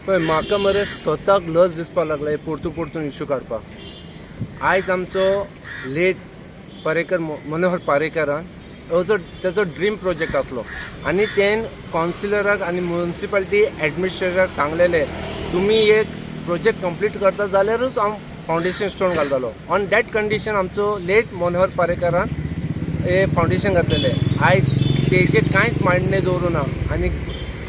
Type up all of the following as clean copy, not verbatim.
पळय, म्हाका मरे स्वताक लज दिसपाक लागला हे परतू परतून इशू काडपाक. आयज आमचो लेट पर्रेकर, मनोहर पारेकरान हो जो तेजो ड्रीम प्रोजेक्ट आसलो आनी तेन कावन्सिलराक आनी म्युनिसिपालिटी एडमिनिस्ट्रेटराक सांगलेले, तुमी एक प्रोजेक्ट कंप्लीट करता जाल्यारूच हांव फावंडेशन स्टोन घालतलो. ऑन that condition आमचो लेट मनोहर पारेकरान हे फावंडेशन घातलेले. आयज तेजे कांयच मांडणे दवरूं ना आनी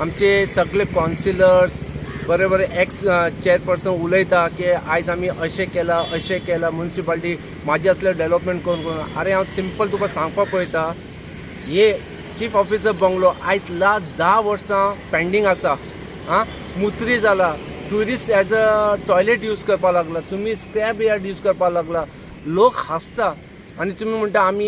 आमचे सगळे कावन्सिलर्स, बरे बरे एक्स चेअरपर्सन उलयता की आयज आमी अशें केलां, अशें केलां, म्युनिसिपालिटी म्हाजें असलें डेवलपमेंट करून करून. अरे, हांव सिंपल तुका सांगपाक पळयता, हे चीफ ऑफिसर बंगलो आयज लास्ट 10 वर्सां पेंडींग आसा. आं, मुत्री जाला. Tourist as a toilet use करपाक लागला, तुमी स्क्रॅप यार्ड यूज करपाक लागला. लोक हांसता आनी तुमी म्हणटा आमी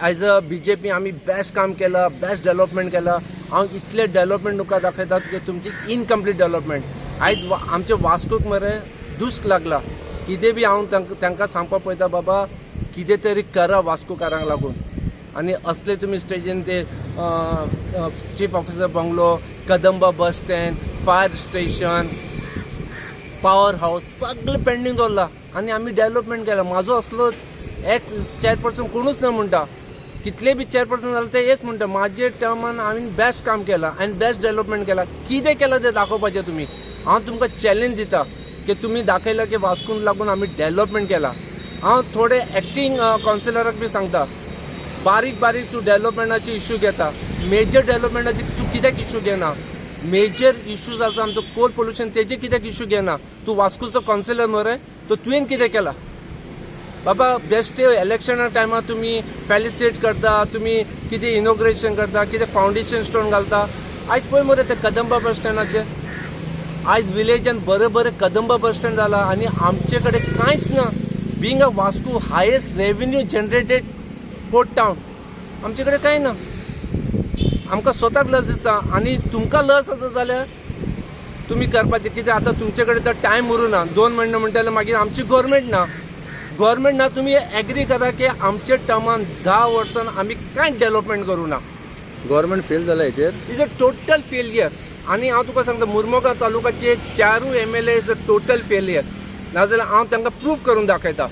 एज अ बीजेपी आमी बेस्ट काम केलां, बेस्ट डेवलपमेंट केलां. हांव इतलें डेवलपमेंट तुमकां दाखयता की तुमची इनकम्प्लीट डेवलपमेंट. आयज आमचे वास्कोक मरे दुश्ट लागला. कितें बी हांव तांकां सांगपाक पळयता, बाबा, कितें तरी करा वास्कोकारांक लागून. आनी असले तुमी स्टेजीन ते chief officer bungalow, Kadamba bus stand, fire station, power house सगळें पेंडींग दवरलां आनी आमी डेवलपमेंट केलां. म्हाजो असलो एक चेअरपर्सन कोणूच ना म्हणटा. कितले बी चेअरपर्सन जाले, ते हेच म्हणटा, म्हाजे टर्मान हांवें बेस्ट काम केलां आनी बेस्ट डेवलपमेंट केलां. कितें केलां तें दाखोवपाचें तुमी. हांव तुमकां चॅलेंज दिता की तुमी दाखयलां की वास्कोन लागून आमी डेवलपमेंट केलां. हांव थोडे एक्टींग कावन्सिलराक बी सांगता, बारीक बारीक तूं डेवलपमेंटाचे इश्यू घेता, मेजर डेवलपमेंटाचे तूं कित्याक इश्यू घेना? मेजर इश्यूज आसा आमचो कोल पोल्युशन, तेजे कित्याक इश्यू घेना? तूं वास्कोचो कावन्सिलर मरे, तो तुवें कितें केलां बाबा? बेश्टे इलेक्शना टायमार तुमी फेलिसिटेट करता, तुमी कितें इनॉग्रेशन करता, कितें फावंडेशन स्टोन घालता. आयज पळय मरे ते कदंबा बस स्टँडाचे, आयज विलेजान बरें बरें कदंबा बस स्टँड जाला आनी आमचे कडेन कांयच ना. Being a Vasco highest revenue generated port town, आमचे कडेन कांय ना. आमकां स्वताक लज दिसता आनी तुमकां लज आसा जाल्यार तुमी करपाचें कितें? आतां तुमचे कडेन तर टायम उरूं ना. 2 म्हयने म्हणटले, मागीर आमची गोवोरमेंट ना, गोवोरमेंट ना. तुमी एग्री करा की आमच्या टर्मान 10 वर्सान आमी कांयच डेवलपमेंट करूं ना. गव्हर्नमेंट फेल जाला हेचेर. Is a total failure. आनी हांव तुका सांगता, मुर्मोगांव तालुकाचे चारूय MLA is a total failure. नाजाल्यार हांव तांकां प्रूफ करून दाखयता.